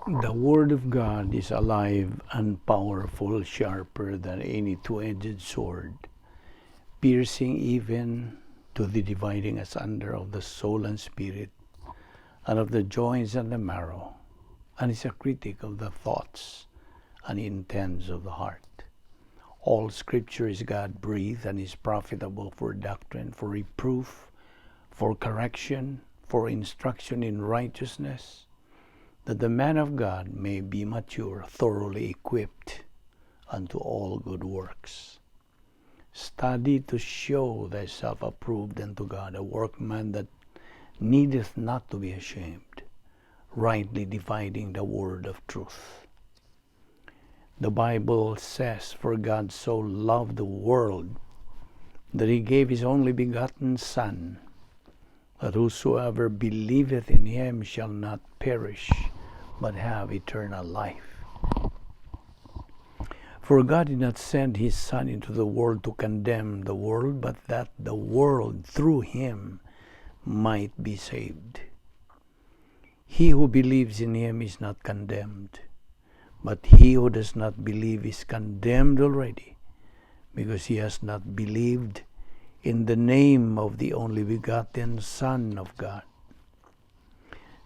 The Word of God is alive and powerful, sharper than any two-edged sword, piercing even to the dividing asunder of the soul and spirit, and of the joints and the marrow, and is a critic of the thoughts and intents of the heart. All Scripture is God-breathed and is profitable for doctrine, for reproof, for correction, for instruction in righteousness, that the man of God may be mature, thoroughly equipped unto all good works. Study to show thyself approved unto God, a workman that needeth not to be ashamed, rightly dividing the word of truth. The Bible says, "For God so loved the world that he gave his only begotten Son, that whosoever believeth in him shall not perish, but have eternal life." For God did not send his Son into the world to condemn the world, but that the world through him might be saved. He who believes in him is not condemned, but he who does not believe is condemned already, because he has not believed in the name of the only begotten Son of God.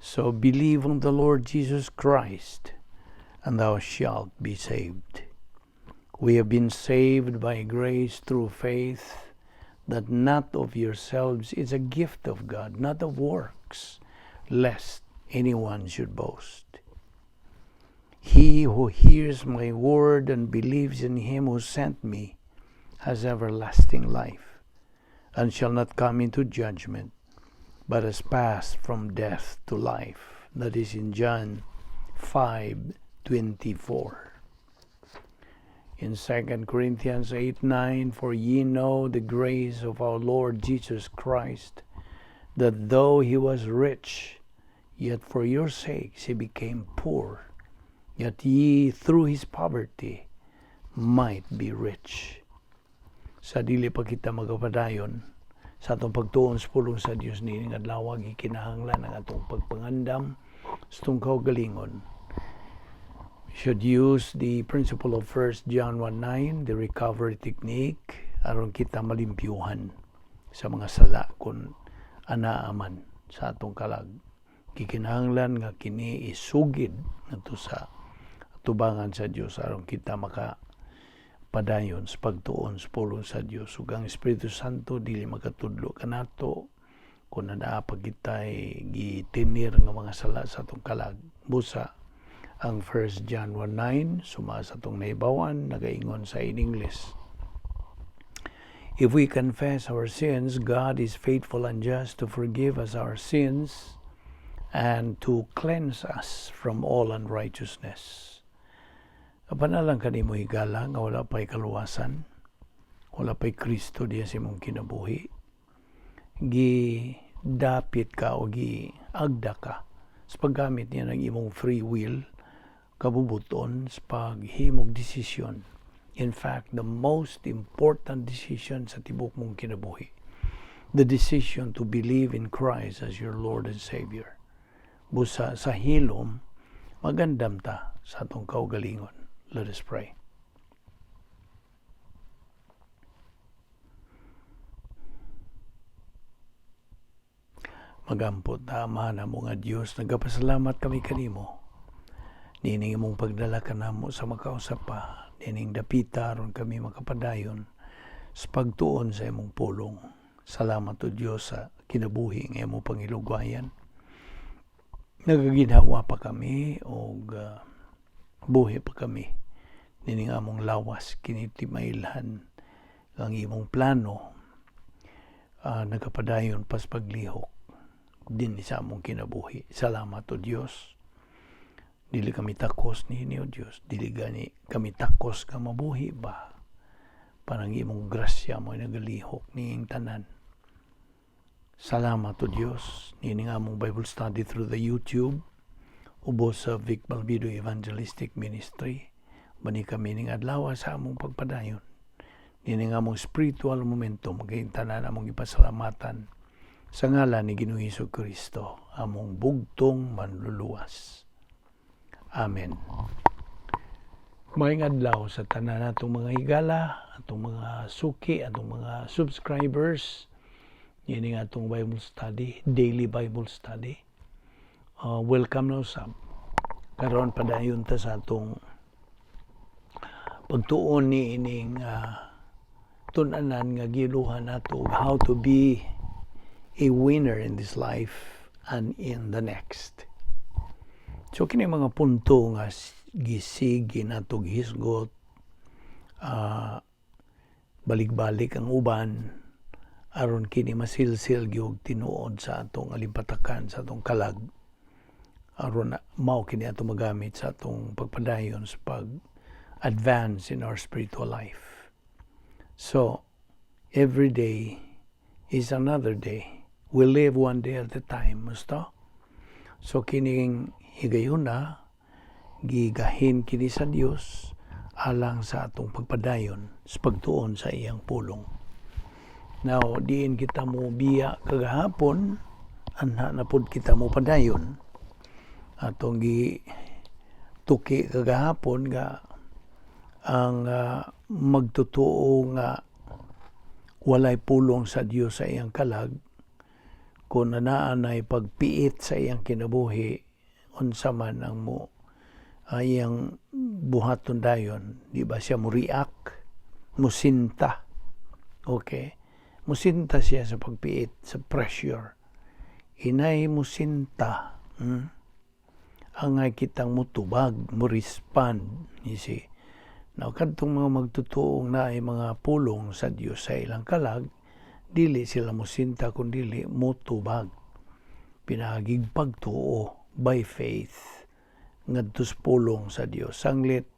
So believe on the Lord Jesus Christ, and thou shalt be saved. We have been saved by grace through faith, that not of yourselves, is a gift of God, not of works, lest anyone should boast. He who hears my word and believes in him who sent me has everlasting life, and shall not come into judgment, but has passed from death to life. That is in John 5:24. In 2 Corinthians 8:9, "For ye know the grace of our Lord Jesus Christ, that though he was rich, yet for your sakes he became poor, that ye through his poverty might be rich." Sa dili pa kita magapadayon sa atong pagtuon sa pulong sa Dios niining adlaw, gikinahanglan ang atong pagpangandam sa atong kaugalingon. We should use the principle of 1 John 1:9, the recovery technique, aron kita malimpyuhan sa mga sala kung anaa man sa atong kalag. Gikinahanglan nga kini isugid ngadto sa tubangan sa Dios aron kita maka padayon sa pagtuon sa pulong sa Dios, ug ang Espiritu Santo dili makatudlo kanato kung naa pa kitay gitinir nga mga sala sa atong kalag. Busa ang 1 John 1:9, suma sa atong nahibaw-an, nagaingon sa in English, "If we confess our sins, God is faithful and just to forgive us our sins and to cleanse us from all unrighteousness." Apan alang kanimo, higala, nga wala pa'y kaluwasan, wala pa'y Kristo diya sa imong kinabuhi, gi dapit ka o gi agda ka sa paggamit niya ng imong free will, kabubuton sa paghimog desisyon. In fact, the most important decision sa tibok mong kinabuhi, the decision to believe in Christ as your Lord and Savior. Busa sa hilom, magandam ta sa atong kaugalingon. Let us pray. Magampo ta. Amahan namo nga Dios, nagapasalamat kami kanimo. Nining imong pagdala kanamo sa makausap pa, nining dapita aron kami makapadayon sa pagtuon sa imong pulong. Salamat, O Dios, sa kinabuhi nga imong pangilugwayan. Nagaginhawa pa kami og buhi pa kami nining among lawas, kini timailhan ang imong plano nagapadayon pas paglihok din sa among kinabuhi. Salamat, O Dios. Dili kami takos niini, O Dios. Dili gani kami takos nga mabuhi ba. Parang imong grasya mo nagalihok niing tanan. Salamat, O Dios, niining among Bible study through the YouTube ubos sa Vic Balbido Evangelistic Ministry. Bani kami ning adlaw sa among pagpadayon. Nining among spiritual momentum, kay tanan among ipasalamatan sa ngalan ni Ginoong Hesus Kristo, among bugtong manluluwas. Amen. Maayong adlaw sa tanan natong mga higala, atong mga suki, atong mga subscribers. Ini nga atong Bible study, daily Bible study. Welcome na usab. Karon, padayon ta sa atong pagtuon ni ining tun-anan nga giluhan nato, how to be a winner in this life and in the next. So kini mga punto nga gisigi nato gihisgot, balik-balik ang uban aron kini masilsil gyud tinuod sa atong alimpatakan, sa atong kalag, aron mao kini ato magamit sa atong pagpadayon sa pag advance in our spiritual life. So, every day is another day. We live one day at a time, musta? So, kining higayuna, gigahin kini sa Dios alang sa atong pagpadayon sa pagtuon sa iyang pulong. Now, diin kita mo biya kagahapon, anha na pud kita mo padayon. Atong gi tuki kagahapon nga ang magtotoo nga walay pulong sa Dios sa iyang kalag, kung anaa nay pagpiit sa iyang kinabuhi, unsa man ang mo iyang buhaton dayon? Di ba siya mo react, musinta? Okay, musinta siya sa pagpiit, sa pressure. Inay musinta, Angay kitang mutubag, mo respond, you see. Now, kadtong mga magtutuong naay mga pulong sa Dios sa ilang kalag, dili sila mosinta kun dili motubag. Pinaagig pagtuo, by faith, ngadto sa pulong sa Dios. Sanglit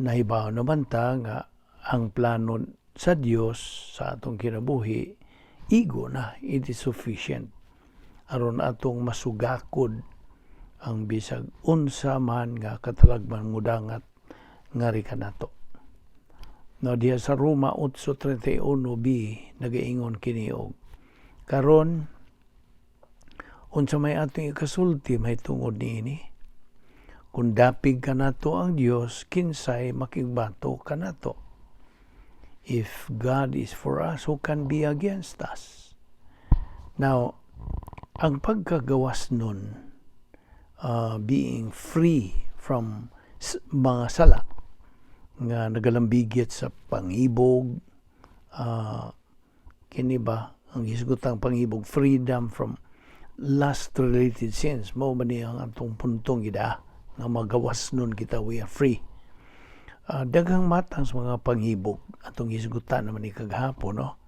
nahibaw naman ta nga ang plano sa Dios sa atong kinabuhi igo na, it is sufficient aron atong masugakod ang bisag unsa man nga katalagman mudangat ngari kanato. No, diha sa Roma 8:31b, nagaingon kini og, "Karon, unsa may atong ikasulti mahitungod niini? Kung dapig kanato ang Dios, kinsay makigbato kanato? If God is for us, who can be against us?" Now, ang pagkagawas nun, being free from mga sala nga nagalambigit sa pangibog, kini ba ang hisgutang pangibog, freedom from lust related sins, mao ba ni ang atong puntong gida nga magawas nun kita, we are free. Daghang matang sa mga panghibog, atong hisgutan naman ni kagahapon, no?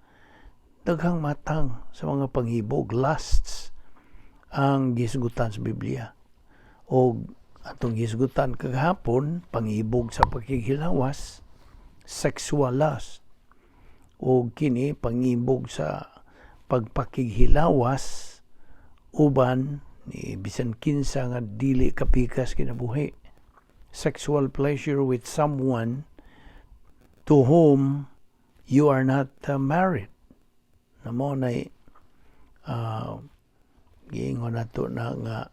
Daghang matang sa mga panghibog, lusts, ang gisgutan sa Biblia. O atong gisgutan kagahapon, pangibog sa pakighilawas, sexual lust, o kini pangibog sa pagpakighilawas uban ni bisan kinsa nga dili kapikas kinabuhi, sexual pleasure with someone to whom you are not married, na mao nay giingon nato na nga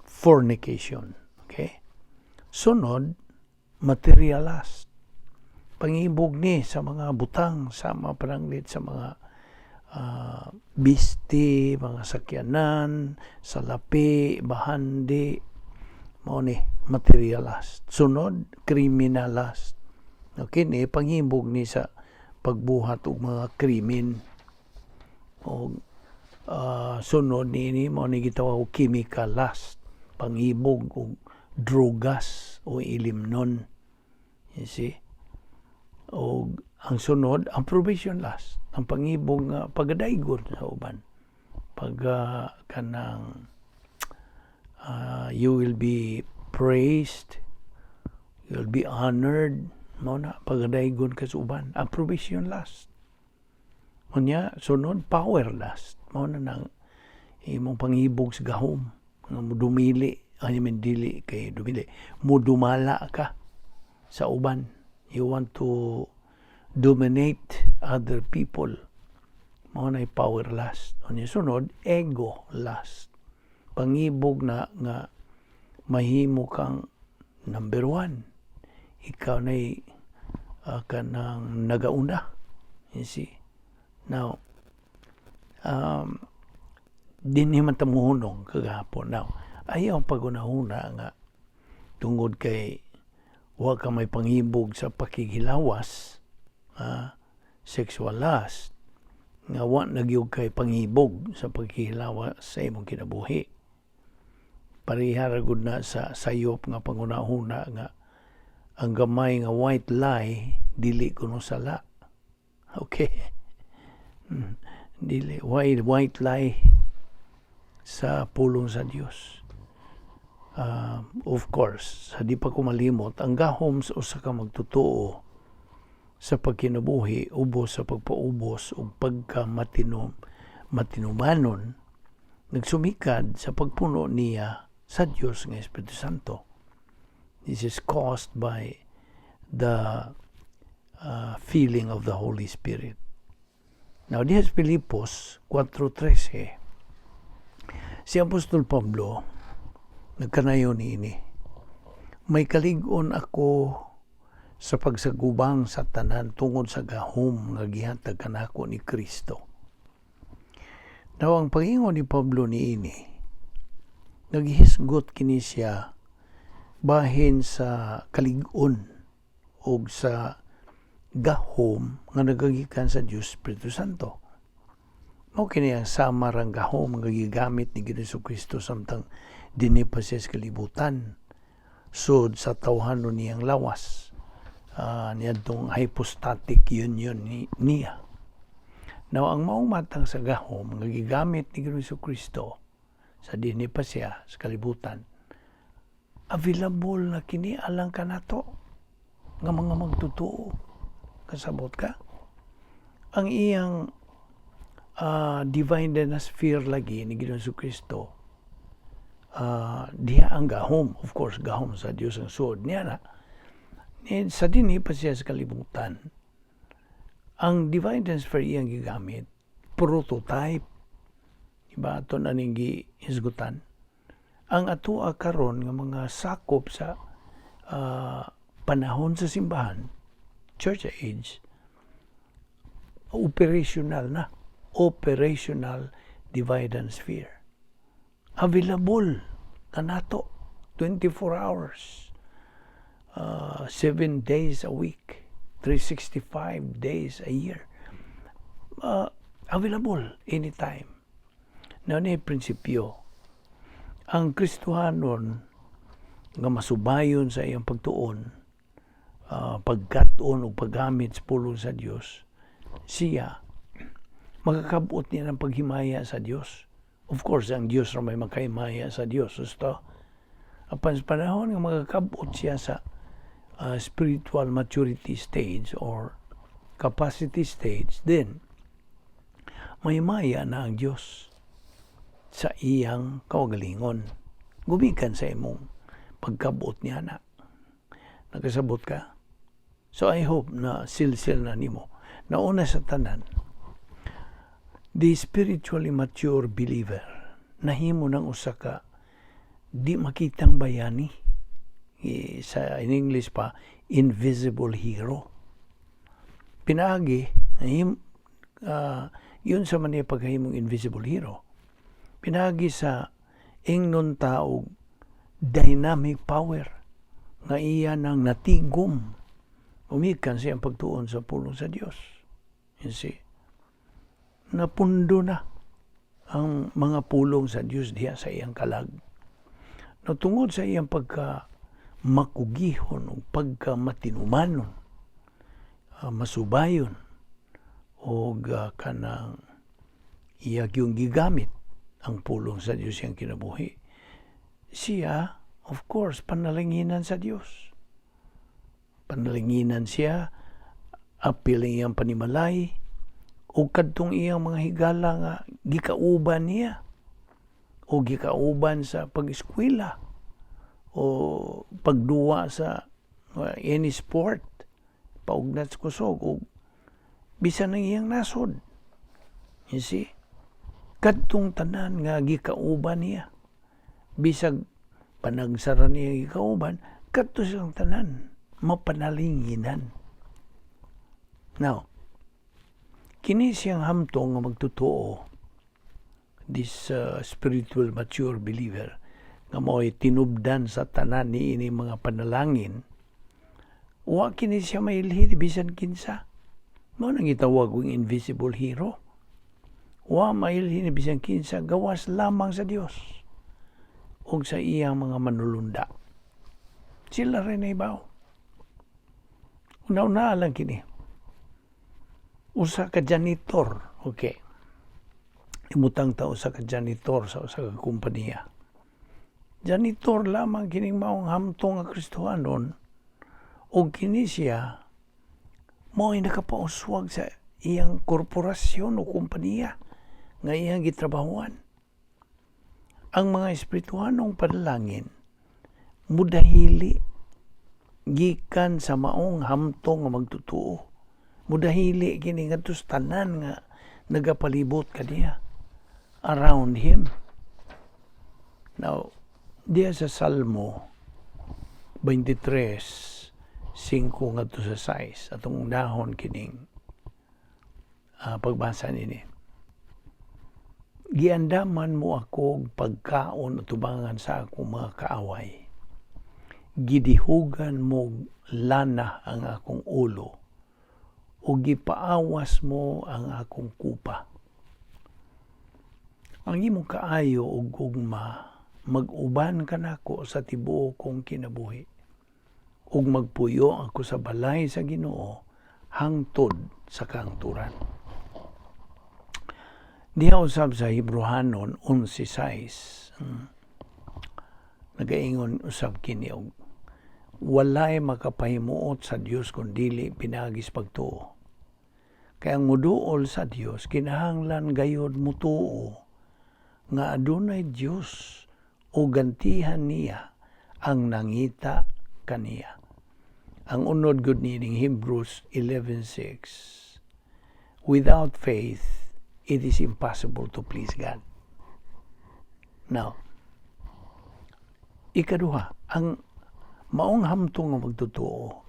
fornication. Okay, sunod, material lust, pangibog ni sa mga butang, sa mga pananglit sa mga bisti, mga sakyanan, salapi, bahandi, mao ni material lust. Sunod, criminal lust. No, kini panghibog ni sa pagbuhat og mga krimen. Og sunod niini, mao ni gitawag og chemical lust, panghibog og drogas o ilimnon. You see? Og ang sunod, ang approbation lust, ang pangibog nga pagadaygon sa uban. Pag kanang you will be praised, you will be honored, mao na pagadaygon ka sa uban, approbation lust. Unya, sunod, power lust. Mao na nang imong pangibog sa gahom nga modumili, I mean, dili kay dumili, modumala ka sa uban. You want to dominate other people. Mao na power lust. Unya sunod, ego lust. Pangibog na nga Mahimo kang number one. Ikaw na'y kanang nagauna. You see? Now, dinhi man ta mohunong kagahapon. Now, ayaw paghunahuna nga tungod kay wa ka may panghibog sa pakighilawas, sexual lust, nga wa na gyud kay panghibog sa paghilawas sa imong kinabuhi. Pareha ra gud na sa sayop nga panghunahuna nga ang gamay nga white lie dili kuno sala. Okay. Dili white white lie sa pulong sa Dios. Of course, sa di pa ko malimot, ang gahom sa usa ka magtotoo sa pagkinabuhi ubos sa pagpaubos ug pagka matinumanon nagsumikad sa pagpuno niya sa Dios nga Espiritu Santo. This is caused by the feeling of the Holy Spirit. Now, diha sa Filipos 4:13, si Apostol Pablo nagkanayon niini: "May kalig-on ako sa pagsagubang sa tanan tungod sa gahom nga gihatag kanako ni Kristo." Now, ang pangingon ni Pablo niini, naghisgot kini siya bahin sa kalig-on og sa gahom nga nagagikan sa Dios Espiritu Santo. Mao kini ang sama rang gahom nga gigamit ni Ginoong Kristo samtang dinhi pa siya sa kalibutan sud sa tawhanon niyang lawas, niadtong hypostatic union niya. Now, ang maong matang sa gahom nga gigamit ni Ginoong Kristo sa dinhi pa siya sa kalibutan, available na kini alang kanato nga mga magtotoo. Kasabot ka? Ang iyang divine dynasphere lagi ni Ginoong Kristo, diha ang gahom, of course, gahom sa Dios ang suod niya na. Ni, sa dinhi pa siya sa kalibutan, ang divine dynasphere iyang gigamit, prototype. Iba ato na ning gihisgutan. Ang atoa karon nga mga sakop sa panahon sa simbahan, church age, operational na. Operational divine sphere. Available kanato 24 hours, 7 days a week, 365 days a year. Available anytime. Now, ni prinsipyo, ang Kristohanon nga masubayon sa iyang pagtuon, pagkat-on o paggamit sa pulong sa Dios, siya makakabot niya ng paghimaya sa Dios. Of course, ang Dios ra may makahimaya sa Dios. Gusto? Apan sa panahon nga makakabot siya sa spiritual maturity stage or capacity stage, then mahimaya na ang Dios sa iyang kaugalingon. Gumikan sa imong pagkabot niya na. Nakasabot ka? So I hope na silsil na nimo. Nauna sa tanan, the spiritually mature believer nahimo ng usa ka di makitang bayani. Sa in English pa, invisible hero. Pinaagi, yun sa man niya paghimong invisible hero. Pinaagi sa ingnon taog dynamic power nga iya nang natigom umikan sa iyang pagtuon sa pulong sa Dios. You see? Napundo na ang mga pulong sa Dios diha sa iyang kalag. No, tungod sa iyang pagka makugihon o pagka matinumanon, masubayon o kanang iya yung gigamit ang pulong sa Dios iyang kinabuhi. Siya, of course, panalanginan sa Dios. Panalanginan siya, apil ang iyang panimalay, o kadtong iyang mga higala nga gikauban niya o gikauban sa pag-eskwela o pagduwa sa any sport, paugnat sa kusog o bisan ang iyang nasod. You see? Kadtong tanan nga gikauban niya, bisag Panagsara niya kauban kadto siyang tanan mapanalinginan. Now, kini siyang hamtong nga magtotoo, this spiritual mature believer nga mo'y tinubdan sa tanan ni ini mga panalangin, wa kini siya mailhi bisan kinsa. Mao nang gitawag og invisible hero. Wa mailhi ni bisan kinsa gawas lamang sa Dios ug sa iyang mga manulunda. Sila rin ay baw. Una-una lang kini. Usa ka janitor, okay. Imutang ta usa ka janitor sa usa ka kompanya. Janitor lamang kining maong hamtong nga Kristohanon ug kini siya mao'y nakapauswag sa iyang korporasyon o kompanya nga iyang gitrabahuan. Ang mga espirituhanong panalangin mudahili gikan sa maong hamtong nga magtotoo. Mudahili kini ngadto sa tanan nga nagapalibot kaniya, around him. Now, diya sa Salmo 23, 5 ngadto sa 6, atong dahon kining pagbasa nini. "Giandaman mo ako og pagkaon atubangan sa akong mga kaaway. Gidihugan mo lana ang akong ulo ug gipaawas mo ang akong kupa. Ang imong kaayo ug gugma mag-uban kanako sa tibuok kong kinabuhi ug magpuyo ako sa balay sa Ginoo hangtod sa kahangturan." Diha usab sa Hebrehanon 11:6, nagaingon usab kini og walay makapahimuot sa Dios kun dili pinaagi sa pagtuo. Kay ang muduol sa Dios kinahanglan gayod mutuo nga adunay Dios o gantihan niya ang nangita kaniya. Ang unod gud niining Hebrews 11:6, "Without faith, it is impossible to please God." Now, ikaduha, ang maong hamtong nga magtotoo,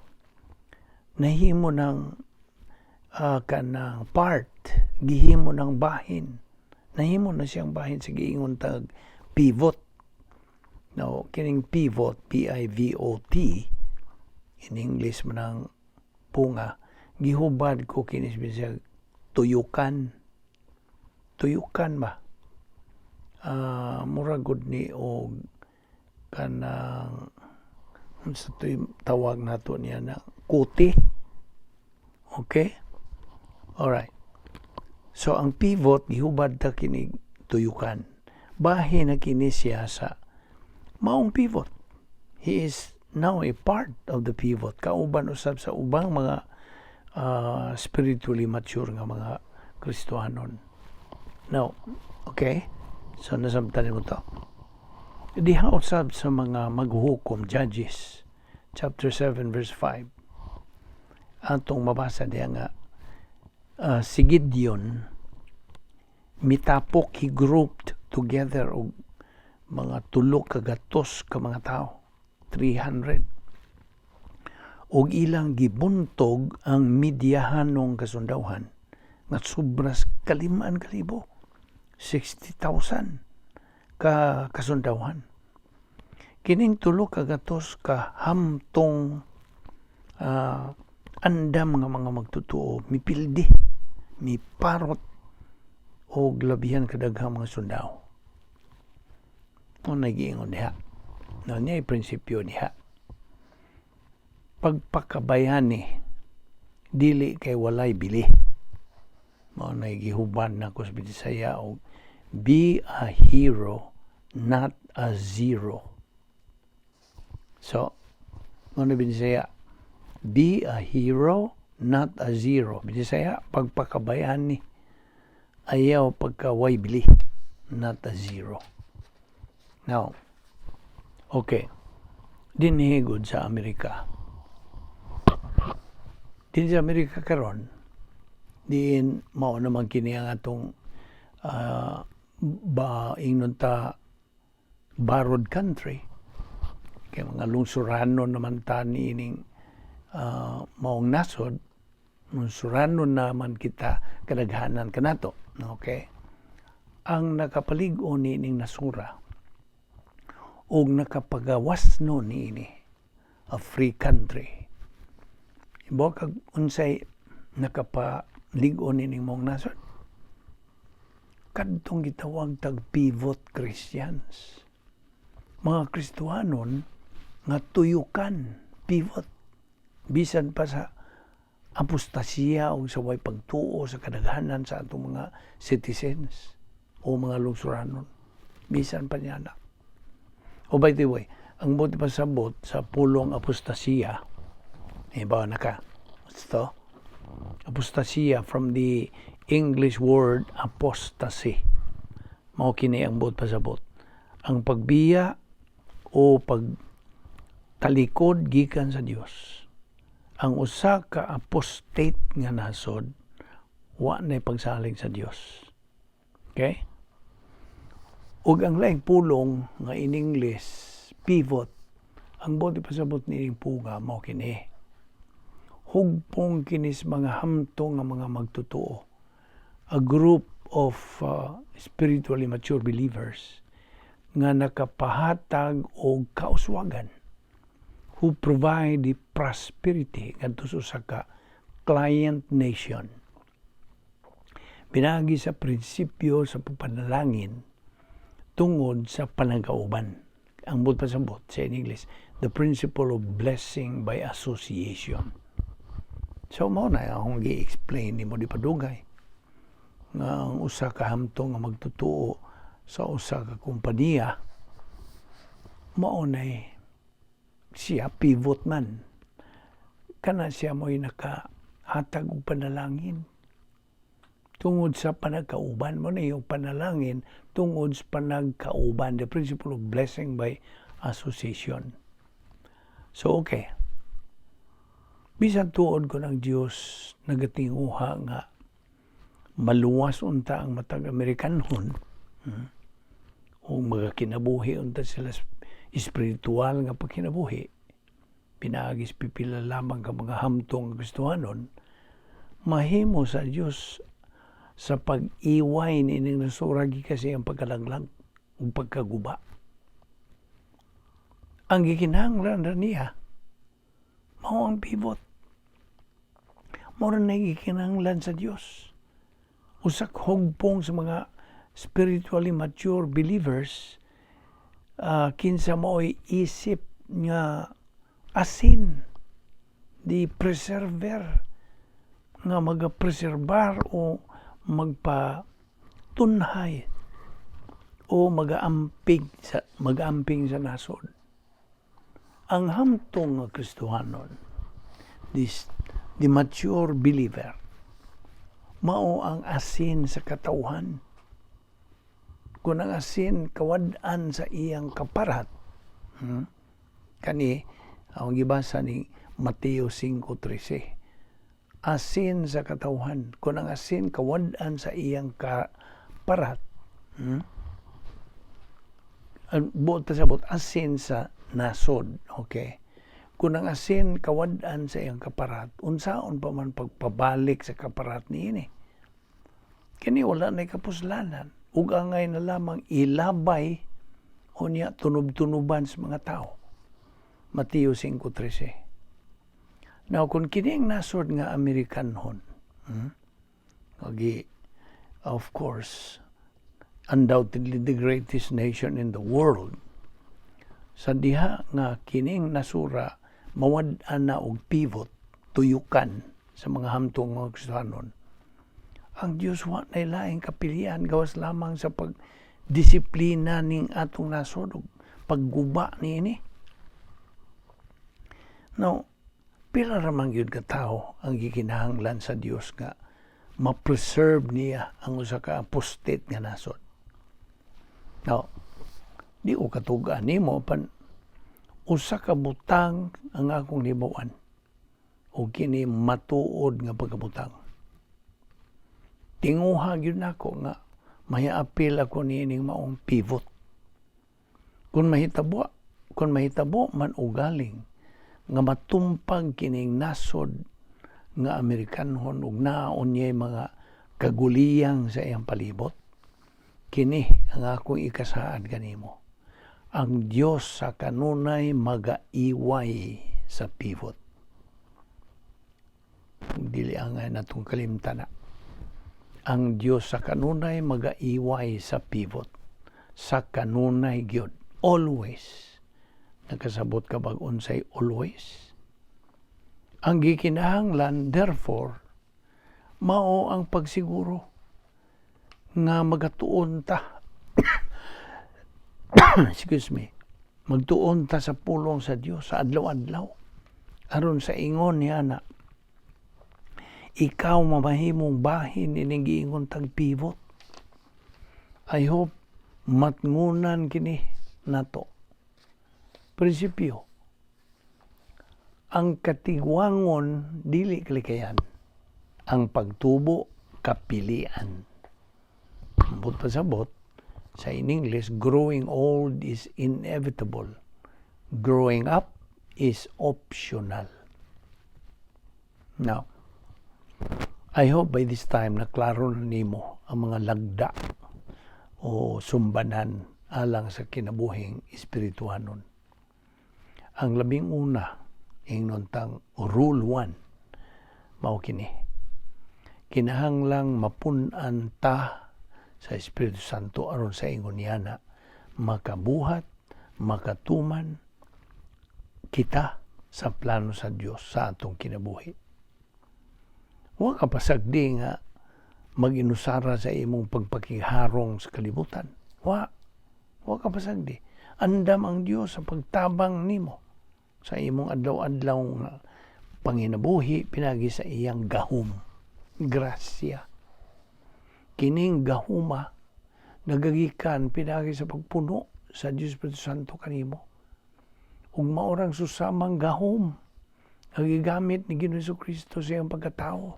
nahimo ng kanang part, gihimo ng bahin. Nahimo na siyang bahin sa giingon tag pivot. Now, kining pivot, pivot, in English man ang punga, gihubad ko kini siya tuyukan. Tuyukan ba? Mura gud ni og kanang unsa to'y tawag nato niya na kuti. Okay? Alright. So ang pivot, gihubad ta kini tuyukan. Bahin na kini siya sa maong pivot. He is now a part of the pivot. Kauban usab sa ubang mga spiritually mature nga mga Kristohanon. Now, okay? So nasabtan mo to. Diha usab sa mga maghuhukom, Judges, chapter 7 verse 5. Atong mabasa diha nga si Gideon mitapok, he grouped together og mga 300 ka mga tao, 300, og ilang gibuntog ang Midianhonong kasundawhan nga sobras 5,000, 60,000 ka kasundawhan. Kining 300 ka hamtong andam nga mga magtotoo mipildi, miparot og labihan kadaghang mga sundao. O nagiingon diha. No, niya prinsipyo diha. Pagpakabayani, dili kay walay bili. Mao na gihuban nako sa Bisaya og "Be a hero, not a zero." So, mao na Bisaya, "Be a hero, not a zero." Bisaya, pagpakabayani. Ayaw pagka way bili, not a zero. Now, okay. Dinhi gud sa Amerika. Dinhi sa Amerika karon, diin mao naman kini ang atong ba ingnon ta borrowed country. Kay mga lungsuranon naman ta niining maong nasod, lungsuranon naman kita kadaghanan kanato. Okay? Ang nakapalig-on niining nasura ug nakapagawas no niini, a free country. Ibaw kag unsay nakapalig-on niining maong nasod? Kadtong gitawag tag pivot Christians. Mga Kristohanon nga tuyukan, pivot. Bisan pa sa apostasiya o sa way pagtuo sa kadaghanan sa atong mga citizens o mga lungsuranon. Bisan pa niya na. Oh, by the way, ang buot pasabot sa pulong apostasiya, iba na ka. Ito, apostasiya from the English word apostasy. Mao kini ang buot pasabot. Ang pagbiya o pagtalikod gikan sa Dios. Ang usa ka apostate nga nasod wa nay pagsalig sa Dios. Okay? Ug ang laing pulong nga in English, pivot, ang buot pasabot niining puga mao kini. Hugpong kinis mga hamtong nga mga magtotoo. A group of spiritually mature believers nga nakapahatag og kauswagan, who provide the prosperity ngadto sa usa ka client nation. Pinaagi sa prinsipyo sa pagpanalangin tungod sa panagkauban. Ang buot pasabot sa in English, the principle of blessing by association. So mao na akong gi-explain nimo di padugay nga ang usa ka hamtong nga magtotoo sa usa ka kompanya mao nay siya pivot man kana siya mo'y nakahatag og panalangin tungod sa panagkauban mo na yung panalangin tungod sa panagkauban, the principle of blessing by association. So okay, bisan tuod ko ng Dios nagatinguha nga maluwas unta ang matag Amerikanhon o magakinabuhi unta sila espiritual nga pagkinabuhi pinaagi sa pipila lamang ka mga hamtong Kristohanon, mahimo sa Dios sa pag-iway niining nasura gikan sa iyang pagkalaglag ug pagkaguba. Ang gikinahanglan ra niya mao ang pivot. Mao ra na gikinahanglan sa Dios. Usa ka hugpong sa mga spiritually mature believers kinsa mao'y isip nga asin, the preserver nga magapreserbar o magpatunhay o magaamping sa nasod. Ang hamtong nga Kristohanon, this the mature believer, mao ang asin sa katawhan. Kung ang asin kawad-an sa iyang kaparat, Kani ang gibasa ni Mateo 5:13. Asin sa katawhan. Kung ang asin kawad-an sa iyang kaparat, Ang buot pasabot asin sa nasod, okay? Kung ang asin kawad-an sa iyang kaparat, unsaon pa man pagpabalik sa kaparat niini? Kini wala na kapuslanan. Ug angay na lamang ilabay unya tunob-tunuban sa mga tao. Mateo 5:13. Now, kung kini ang nasod nga Amerikanhon, Agi, of course, undoubtedly the greatest nation in the world, sa diha nga kining nasura mawad-an na og pivot, tuyukan sa mga hamtong mga Kristohanon, ang Dios wa nay laing kapilian gawas lamang sa pagdisiplina ning atong nasod ug pagguba niini. Now, pila ra man gyud ka tawo ang gikinahanglan sa Dios nga ma-preserve niya ang usa ka apostate nga nasod? Now, di ko katugaan nimo pan usa ka butang ang akong hibaw-an o kini matuod nga pagkabutang. Tinguha gyud nako nga mahiapil ako niining maong pivot. Kung mahitabo, Kung mahitabo man ugaling nga matumpag kining nasod nga Amerikanhon ug naa unyay mga kaguliyang sa iyang palibot, kini ang akong ikasaad kanimo: ang Dios sa kanunay magaiway sa pivot. Dili angay natong kalimtan na. Ang Dios sa kanunay magaiway sa pivot. Sa kanunay gyud. Always. Nakasabot ka bag unsay always? Ang gikinahanglan, therefore, mao ang pagsiguro nga magatuon ta, excuse me, magtuon ta sa pulong sa Dios sa adlaw-adlaw aron sa ingon niya na ikaw mamahimong bahin ining giingon tag pivot. I hope matngunan kini nato. Prinsipyo: ang katigwangon dili kalikayan, ang pagtubo kapilian. Ambot pasabot sa in English, growing old is inevitable, growing up is optional. Now, I hope by this time na klaro na nimo ang mga lagda o sumbanan alang sa kinabuhing espirituhanon. Ang labing una, ingnon tang rule 1, mao kini: kinahanglang mapun-an ta sa Espiritu Santo aron sa ingon niya na makabuhat, makatuman kita sa plano sa Dios sa atong kinabuhi. Wa ka pasagdi nga mag-inusara sa imong pagpakiharong sa kalibutan. Wa. Wa ka pasagdi. Andam ang Dios sa pagtabang nimo sa imong adlaw-adlaw nga panginabuhi pinagi sa iyang gahom. Grasya. Kining gahuma nagagikan pinagi sa pagpuno sa Dios Espiritu Santo kanimo. Ug maorang susamang gahom ang gigamit ni Ginoong Kristo sa iyang pagkatao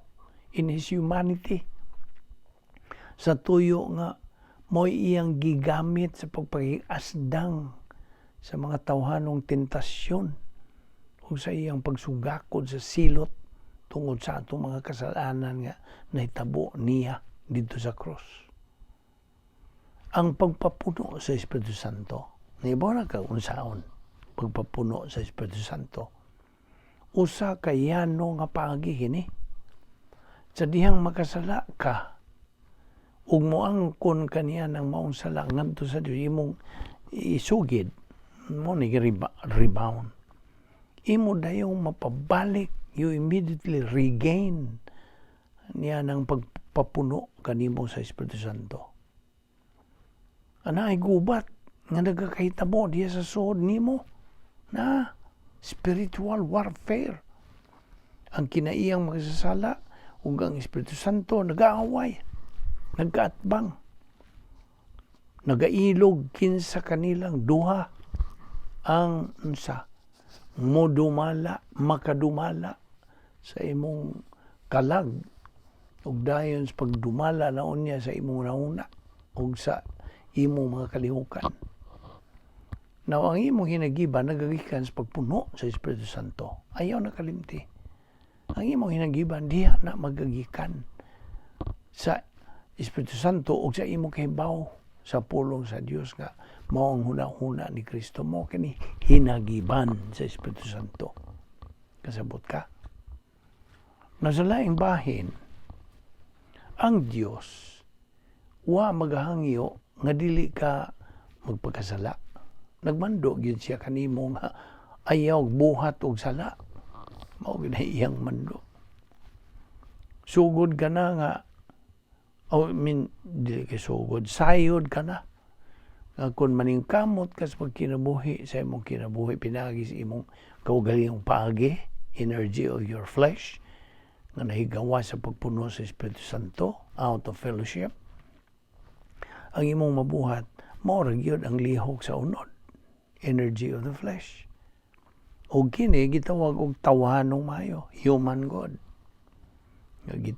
in His humanity. Sa tuyo nga mo'y iyang gigamit sa pagpakiasdang sa mga tawhanong tentasyon ug sa iyang pagsugakod sa silot tungod sa atong mga kasalanan nga nahitabo niya didto sa cross. Ang pagpapuno sa Espiritu Santo, nahibaw na ka unsaon pagpapuno sa Espiritu Santo? Usa ka yano nga paagi kini. Sa dihang makasala ka, ug moangkon kaniya ng maong sala ngadto sa Dios, imong isugid mo ni rebound. Imo dayong mapabalik, you immediately regain niya ng pagpapuno kanimo sa Espiritu Santo. Ana ay gubat nga nagakahitabo diya sa suod nimo na spiritual warfare. Ang kinaiyang magsasala ug ang Espiritu Santo nagaaway, nagkaatbang, nagailog kinsa kanilang duha ang unsa modumala, makadumala sa imong kalag ug dayon sa pagdumala na unya sa imong nauna ug sa imong mga kalihukan. Now, ang imong hinagiban nagagikan sa pagpuno sa Espiritu Santo. Ayaw na kalimti. Ang imong hinagiban diha na magagikan sa Espiritu Santo ug sa imong kahibaw sa pulong sa Dios nga mao ang huna-huna ni Kristo, mo kini hinagiban sa Espiritu Santo. Kasabot ka? Na sa laing bahin, ang Dios wa magahangyo nga dili ka magpakasala. Nagmando gyud siya kanimo nga ayaw buhat og sala. Mao gyud iyang mando. Sugod ka na nga, oh, I mean, dili kay sugod, sayod ka na nga kung maningkamot ka sa pagkinabuhi sa imong kinabuhi pinagi sa imong kaugalingong paagi, energy of your flesh nga nahigawa sa pagpuno sa Espiritu Santo out of fellowship, ang imong mabuhat mao ra gyud ang lihok sa unod, energy of the flesh. Ug kini gitawag og tawhanong maayo, human good. Nga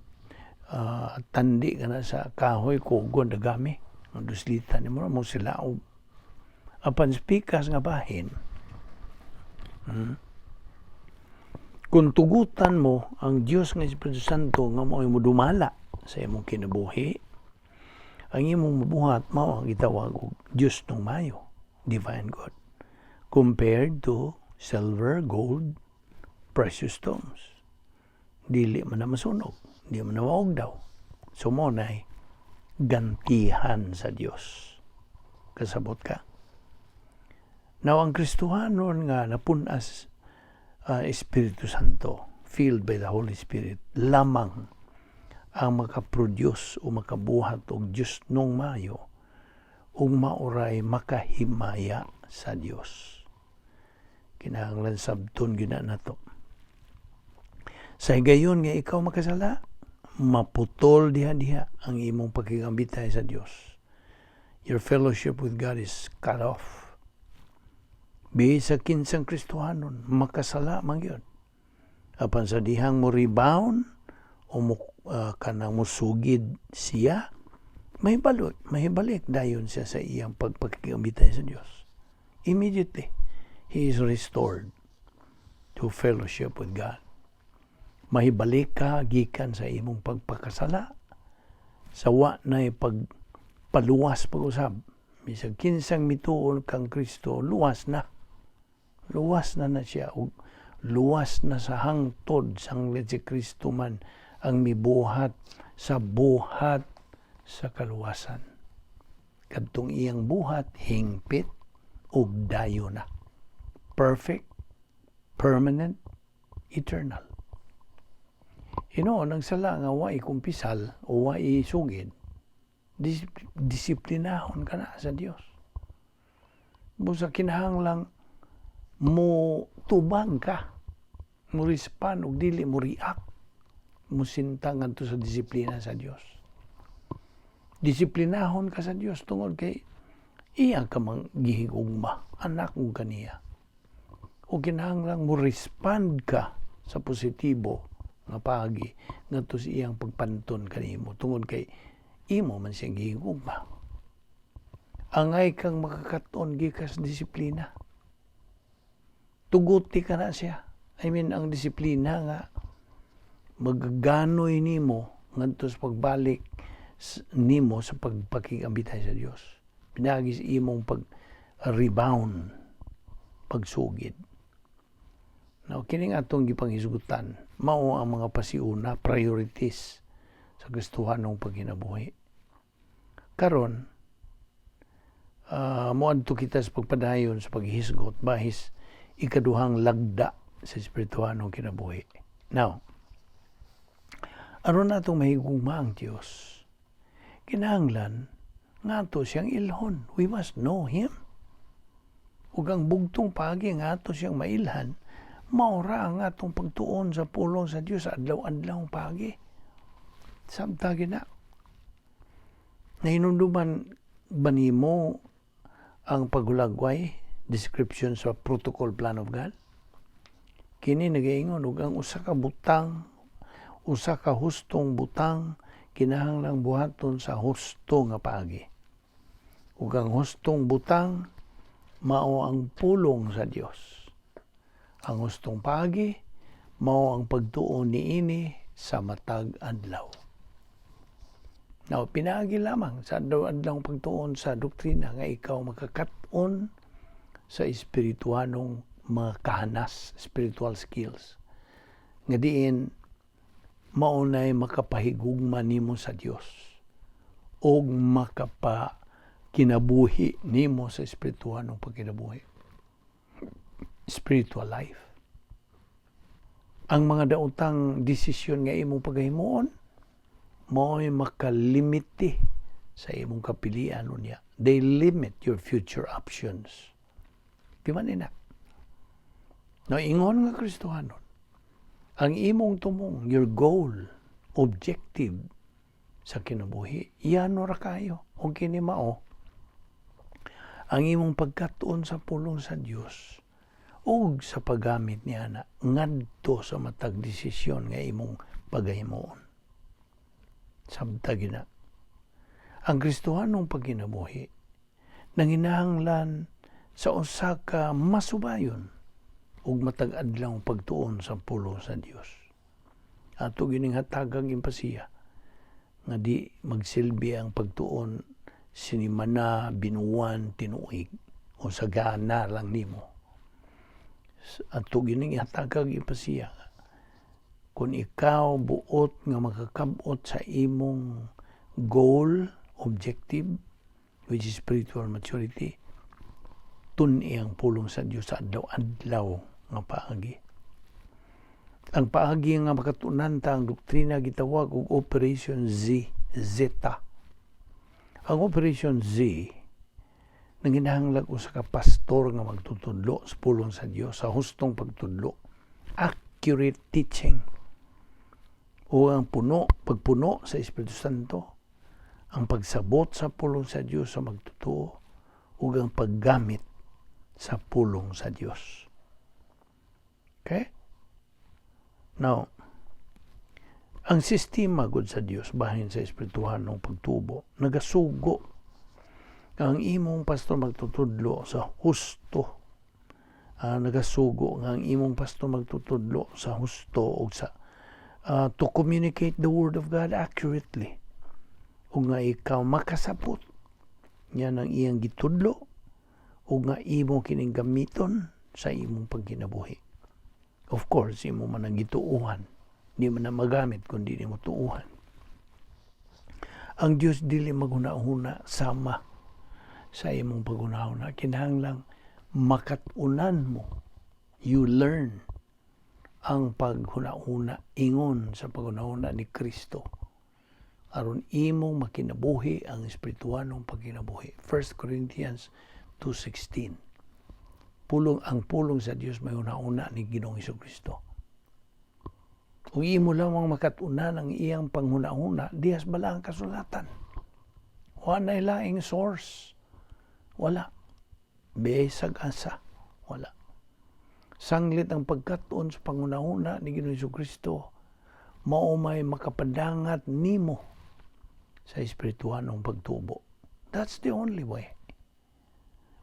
tandi ka na sa kahoy, kugon dagami ang duslitan nimo mo sila. Apan spikas nga bahin, Kung tugutan mo ang Dios nga Espiritu Santo nga mao mo dumala sa imong kinabuhi, ang imong mabuhat mao ang gitawag og Dios nung mayo, divine good, compared to silver, gold, precious stones. Dili man na masunog, di man na maugdaw. So mao nay gantihan sa Dios. Kasabot ka? Now, ang Kristohanon nga napun-as Espiritu Santo, filled by the Holy Spirit, lamang ang makaproduce o makabuhat og Dios nung mayo ug maoray makahimaya sa Dios. Kinahanglan sabton gyud na nato. Sa higayon nga ikaw makasala, maputol diha-diha ang imong pakigambitay sa Dios. Your fellowship with God is cut off. Bisag kinsang Kristohanon, makasala man gyud. Apan sa dihang mo rebound o mo kanang musugid siya, mahibalik dayon siya sa iyang pagpakigambitay sa Dios. Immediately, he is restored to fellowship with God. Mahibalik ka gikan sa imong pagpakasala sa wa na pagpaluwas pag-usab. Bisag kinsang mituon kang Kristo, luwas na. Luwas na na siya ug luwas na sa hangtod sanglit si Kristo man ang mibuhat sa buhat sa kaluwasan. Kadtong iyang buhat hingpit ug dayo na. Perfect, permanent, eternal. Hinuon ang sala nga wa kumpisal o wa sugid, disiplinahon ka na sa Dios. Busa kinahanglang mo tubag ka, mo respond ug dili mo react, mo sinta ngadto sa disiplina sa Dios. Disiplinahon ka sa Dios tungod kay iya ka mang gihigugma, anak mo kaniya. O kinahanglang mo respond ka sa positibo nga paagi ngadto sa iyang pagpanton kanimo tungod kay imo man siyang gihigugma. Angay kang makakaton gikas disiplina. Tuguti ka na siya. I mean, ang disiplina nga magaganoy nimo ngadto sa pagbalik nimo sa pagpakigambitay sa Dios. Pinagi sa imong pag rebound, pagsugid. Now, kining atong gipanghisgutan, mao ang mga pasiuna, priorities sa Kristohanong pagkinabuhi. Karon, moadto kita sa pagpadayon sa paghisgot bahis ikaduhang lagda sa espirituhanong kinabuhi. Now, aron natong mahigugma ang Dios, kinahanglan nga ato siyang ilhon. We must know Him. Ug ang bugtong paagi nga ato siyang mailhan, maura ang atong pagtuon sa pulong sa Dios sa adlaw-adlaw paagi. Samtang gina. Nahinumduman ba nimo ang paghulagway, description sa protocol plan of God? Kini nagaingon og ang usa ka butang, usa ka hustong butang kinahanglang buhaton sa husto nga paagi. Ug ang hustong butang mao ang pulong sa Dios. Ang hustong paagi mao ang pagtuon niini sa matag adlaw. Now, pinaagi lamang sa adlaw-adlaw pagtuon sa doktrina nga ikaw makakat-on sa espirituanong mga kahanas, spiritual skills. Nga diin maunay makapahigugma nimo sa Dios og makapa kinabuhi nimo sa espirituanong pagkinabuhi. Spiritual life. Ang mga daotang desisyon nga imong pagahimuon, mao'y makalimite sa imong kapilian unya. They limit your future options. Di man ina? No, ingon nga Kristohanon, ang imong tumong, your goal, objective sa kinabuhi, yan ra kayo. O kini mao, ang imong pagkatuon sa pulong sa Dios ug sa paggamit niya na ngadto sa matag desisyon nga imong pagahimuon. Sabta gina. Ang Kristohanong pagkinabuhi nanginahanglan sa usa ka masubayon Ug matag adlaw pagtuon sa pulong sa Dios. Ato gining hatagag impasiya nga di magsilbi ang pagtuon sinimana, binuwan, tinuig o sa gana lang nimo. Ato gining hatagag impasiya, kung ikaw buot nga makakabot sa imong goal, objective, which is spiritual maturity, tun-i ang pulong sa Dios sa adlaw-adlaw nga paagi. Ang paagi nga makatunan ta ang doktrina gitawag og Operation Z, Zeta. Ang Operation Z, nanginahanglan usa ka pastor nga magtutudlo sa pulong sa Dios sa hustong pagtudlo, accurate teaching, o ang puno pagpuno sa Espiritu Santo, ang pagsabot sa pulong sa Dios sa magtotoo, ug ang paggamit sa pulong sa Dios. Okay? Now, ang sistema gud sa Dios bahin sa espirituhanong pagtubo nagasugo ang imong pastor magtutudlo sa husto, nagasugo nga ang imong pastor magtutudlo sa husto og sa to communicate the word of God accurately ug nga ikaw makasabot yan ang iyang gitudlo ug nga imo kining gamiton sa imong pagkinabuhi. Of course, imo man ang gituuhan. Di man na magamit kung di nimo tuuhan. Ang Dios dili maghuna-huna sama sa imong paghuna-huna. Kinahanglang makat-unan mo. You learn ang paghuna-huna ingon sa paghuna-huna ni Kristo aron imong makinabuhi ang espirituhanong pagkinabuhi. 1 Corinthians 2:16. Pulong, ang pulong sa Dios may una-una ni Ginoong Kristo. Kung imo lamang makat-unan ang iyang panghuna-huna, dihas bala ang kasulatan. Wala laing source. Wala. Besag asa. Wala. Sanglit ang pagkat-on sa panghuna-huna ni Ginoong Kristo, mao may makapadangat nimo sa espirituhanong pagtubo. That's the only way.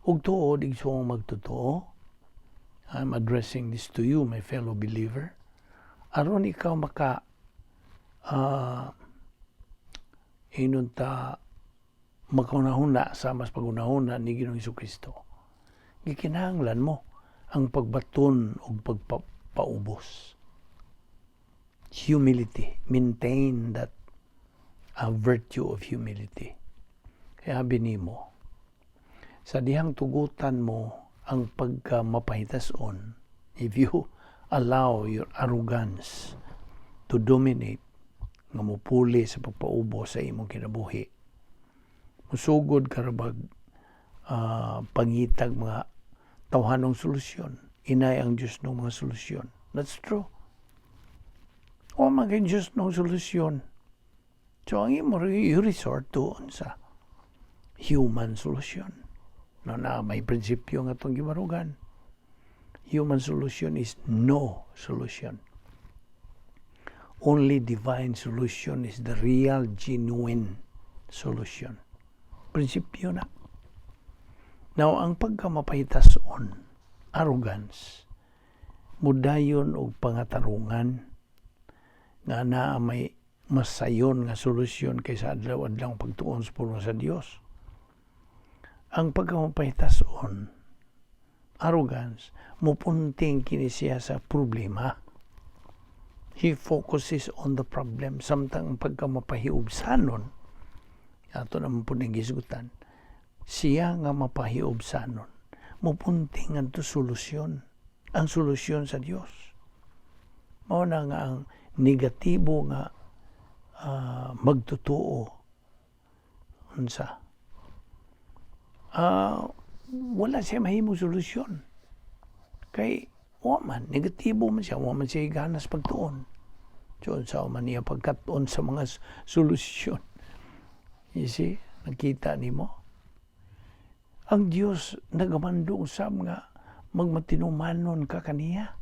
Ug tuod, igsoong magtotoo, I'm addressing this to you, my fellow believer, aron ikaw maka inon ta makahuna sa mas paghunahuna ni Ginoong Kristo. Gikinahanglan mo ang pagbaton ug pagpaubos. Humility. Maintain that virtue of humility. Kaya abi nimo, sa dihang tugutan mo ang pagka mapahitason, if you allow your arrogance to dominate nga mupuli sa pagpaubos sa imong kinabuhi, musugod ka rabag pangitag mga tawhanong solusyon. Inay ang Diyos ng mga solusyon. That's true. O mga Diyos ng solusyon. So ang imo, you resort to sa human solution. No, na may prinsipyo nga itong gibarugan. Human solution is no solution. Only divine solution is the real, genuine solution. Prinsipyo na. Now, ang pagkamapahitason, arrogance, mudayon og pangatarungan nga naa may masayon nga solusyon kaysa adlaw-adlaw pagtuon sa pulong sa Dios. Ang pagkamapahitason, arrogance, mupunting kini siya sa problema. He focuses on the problem samtang ang pagkamapahiubsanon, ato naman po ning gisgutan, siya nga mapahiubsanon mupunting ngadto solusyon, ang solusyon sa Dios. Mao na nga ang negatibo nga magtotoo, unsa, wala siya mahimong solusyon kay wa man, negatibo man siya, wa man siya ganas pagtuon. So unsa man niya pagkat-on sa mga solusyon? You see, nakita nimo, ang Dios nagamando usab nga magmatinumanon ka kaniya.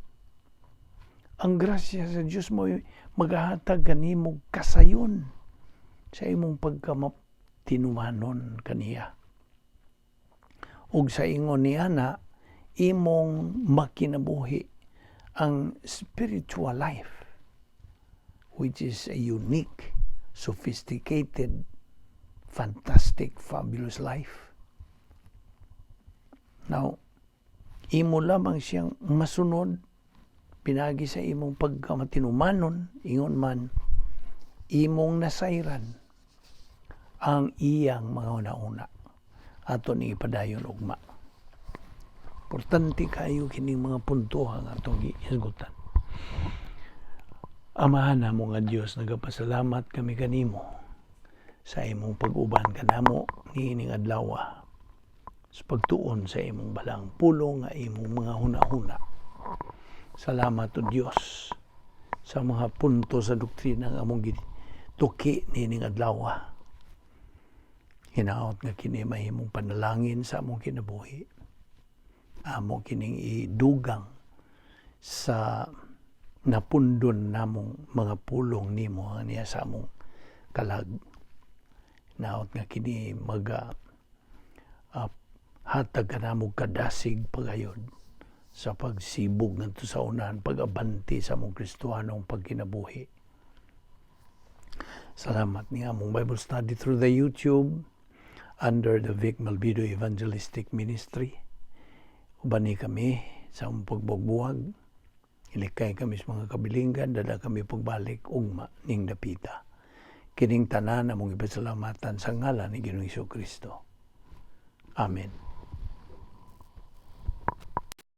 Ang grasya sa Dios mo maghahatag kanimo kasayon sa imong pagkamatinumanon kaniya. Ug sa ingon niya na Imong makinabuhi ang spiritual life, which is a unique, sophisticated, fantastic, fabulous life. Now, imo lamang siyang masunod pinagi sa imong pagkamatinumanon, ingon man imong nasayran ang iyang mga huna-huna. Ato ni ipadayon ugma. Importante kayo kining mga punto ang atong gihisgutan. Amahan namo nga Dios, nagapasalamat kami kanimo sa imong pag-uban kanamo niining adlaw sa pagtuon sa imong balaang pulong nga imong mga huna-huna. Salamat, O Dios, sa mga punto sa doktrina nga among gituki niining adlaw. Hinaot nga kini mahimong panalangin sa among kinabuhi. Amo kining idugang sa napundon namong mga pulong nimo niya sa among kalag. Hinaot nga kini maga hatag kanamo kadasig pagayod sa pagsibog ngadto sa unahan, pag-abante sa among Kristohanong pagkinabuhi. Salamat ni among Bible study through the YouTube under the Vic Malvido Evangelistic Ministry. Ubani kami sa among pagbuwag. Ilikay kami sa mga kabilinggan, dala kami pagbalik ugma ning dapita. Kining tanan among ipasalamatan sa ngalan ni Ginoong Kristo. Amen.